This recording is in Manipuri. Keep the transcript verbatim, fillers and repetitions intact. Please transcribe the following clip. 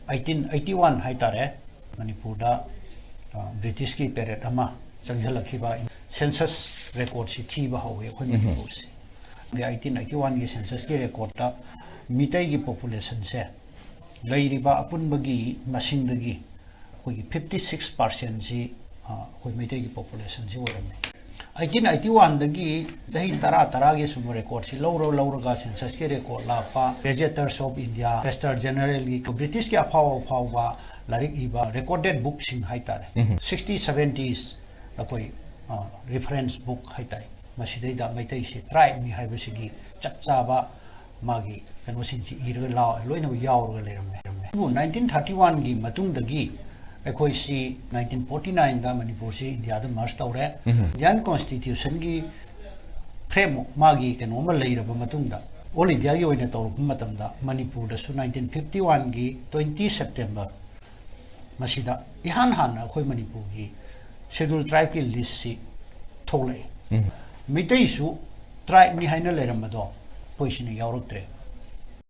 ꯑꯩꯇꯤꯟ ꯑꯩꯇꯤ ꯋꯥꯟ ꯍꯥꯏꯇꯥꯔꯦ, ꯃꯅꯤꯄꯨꯔꯗ ꯕ꯭ꯔꯤꯇꯤꯁꯀꯤ ꯄꯦꯔꯦꯠ ꯑꯃ ꯆꯪꯁꯤꯜꯂꯛꯈꯤꯕ, ꯁꯦꯟꯁꯁ ꯔꯦꯀꯣꯔꯠꯁꯤ ꯊꯤꯕ ꯍꯧꯋꯦ ꯑꯩꯈꯣꯏ ꯃꯅꯤꯄꯨꯔꯁꯦ꯫ ꯑꯩꯇꯤꯟ ꯑꯩꯇꯤ ꯋꯥꯟꯒꯤ ꯁꯦꯟꯁꯁꯀꯤ ꯔꯦꯀꯣꯔꯠꯇ ꯃꯤꯇꯩꯒꯤ ꯄꯣꯄꯨꯂꯦꯁꯟꯁꯦ ꯂꯩꯔꯤꯕ ꯑꯄꯨꯟꯕꯒꯤ ꯃꯁꯤꯡꯗꯒꯤ ꯑꯩꯈꯣꯏꯒꯤ ꯐꯤꯐꯇꯤ ꯁꯤꯛꯁ ꯄꯥꯔꯁꯦꯟꯁꯤ ꯑꯩꯈꯣꯏ ꯃꯩꯇꯩꯒꯤ ꯄꯣꯄꯨꯂꯦꯁꯟꯁꯤ ꯑꯣꯏꯔꯝꯃꯤ꯫ ꯑꯩꯇꯤꯟ ꯑꯩꯇꯤ ꯋꯥꯟꯗꯒꯤ ꯆꯍꯤ ꯇꯔꯥ ꯇꯔꯥꯒꯤ ꯁꯨꯝ ꯔꯦꯀꯣꯔꯠꯁꯤ ꯂꯧꯔ ꯂꯧꯔꯒ ꯁꯦꯟꯁꯁꯀꯤ ꯔꯦꯀꯣꯔꯠ ꯂꯥꯛꯄ, ꯒꯦꯖꯦꯇꯔꯁ ꯑꯣꯐ ꯏꯟꯗꯤꯌꯥ, ꯔꯦꯖꯤꯁꯇꯔ ꯖꯦꯅꯔꯦꯜꯒꯤ, ꯕ꯭ꯔꯤꯇꯤꯁꯀꯤ ꯑꯐꯥꯎ ꯑꯐꯥꯎꯕ ꯂꯥꯏꯔꯤꯛ ꯏꯕ ꯔꯦꯀꯣꯔꯗꯦꯠ ꯕꯨꯛꯁꯤꯡ ꯍꯥꯏꯇꯥꯔꯦ, ꯁꯤꯛꯁꯇꯤ ꯁꯚꯦꯟꯇꯤꯁ ꯑꯩꯈꯣꯏ ꯔꯤꯐꯔꯦꯟꯁ ꯕꯨꯛ ꯍꯥꯏꯇꯥꯔꯦ, ꯃꯁꯤꯗꯩꯗ ꯃꯩꯇꯩꯁꯤ ꯇ꯭ꯔꯥꯏꯕꯅꯤ ꯍꯥꯏꯕꯁꯤꯒꯤ ꯆꯞ ꯆꯥꯕ ꯃꯥꯒꯤ ꯀꯩꯅꯣꯁꯤꯡꯁꯤ ꯏꯔꯒ ꯂꯥꯎ-, ꯂꯣꯏꯅꯃꯛ ꯌꯥꯎꯔꯒ ꯂꯩꯔꯝꯃꯦ꯫ ꯑꯗꯨꯕꯨ ꯅꯥꯏꯟꯇꯤꯟ ꯊꯥꯔꯇꯤ ꯋꯥꯟꯒꯤ ꯃꯇꯨꯡꯗꯒꯤ ꯑꯩꯈꯣꯏꯁꯤ ꯅꯥꯏꯟꯇꯤꯟ ꯐꯣꯔꯇꯤ ꯅꯥꯏꯟꯗ ꯃꯅꯤꯄꯨꯔꯁꯤ ꯏꯟꯗꯤꯌꯥꯗ ꯃꯔꯁ ꯇꯧꯔꯦ꯫ ꯏꯟꯗꯤꯌꯥꯟ ꯀꯣꯟꯁꯇꯤꯇ꯭ꯌꯨꯁꯟꯒꯤ ꯐ꯭ꯔꯦꯝ ꯃꯥꯒꯤ ꯀꯩꯅꯣ ꯑꯃ ꯂꯩꯔꯕ ꯃꯇꯨꯡꯗ, ꯑꯣꯜ ꯏꯟꯗꯤꯌꯥꯒꯤ ꯑꯣꯏꯅ ꯇꯧꯔꯛꯄ ꯃꯇꯝꯗ, ꯃꯅꯤꯄꯨꯔꯗꯁꯨ ꯅꯥꯏꯟꯇꯤꯟ ꯐꯤꯐꯇꯤ ꯋꯥꯟꯒꯤ ꯇ꯭ꯋꯦꯟꯇꯤ ꯁꯦꯞꯇꯦꯝꯕꯔ ꯃꯁꯤꯗ ꯏꯍꯥꯟ ꯍꯥꯟꯅ ꯑꯩꯈꯣꯏ ꯃꯅꯤꯄꯨꯔꯒꯤ ꯁꯦꯗꯨꯜ ꯇ꯭ꯔꯥꯏꯕꯀꯤ ꯂꯤꯁꯁꯤ ꯊꯣꯛꯂꯛꯑꯦ꯫ ꯃꯤꯇꯩꯁꯨ ꯇ꯭ꯔꯥꯏꯕꯅꯤ ꯍꯥꯏꯅ ꯂꯩꯔꯝꯕꯗꯣ ꯑꯩꯈꯣꯏ ꯁꯤꯅ ꯌꯥꯎꯔꯛꯇ꯭ꯔꯦ꯫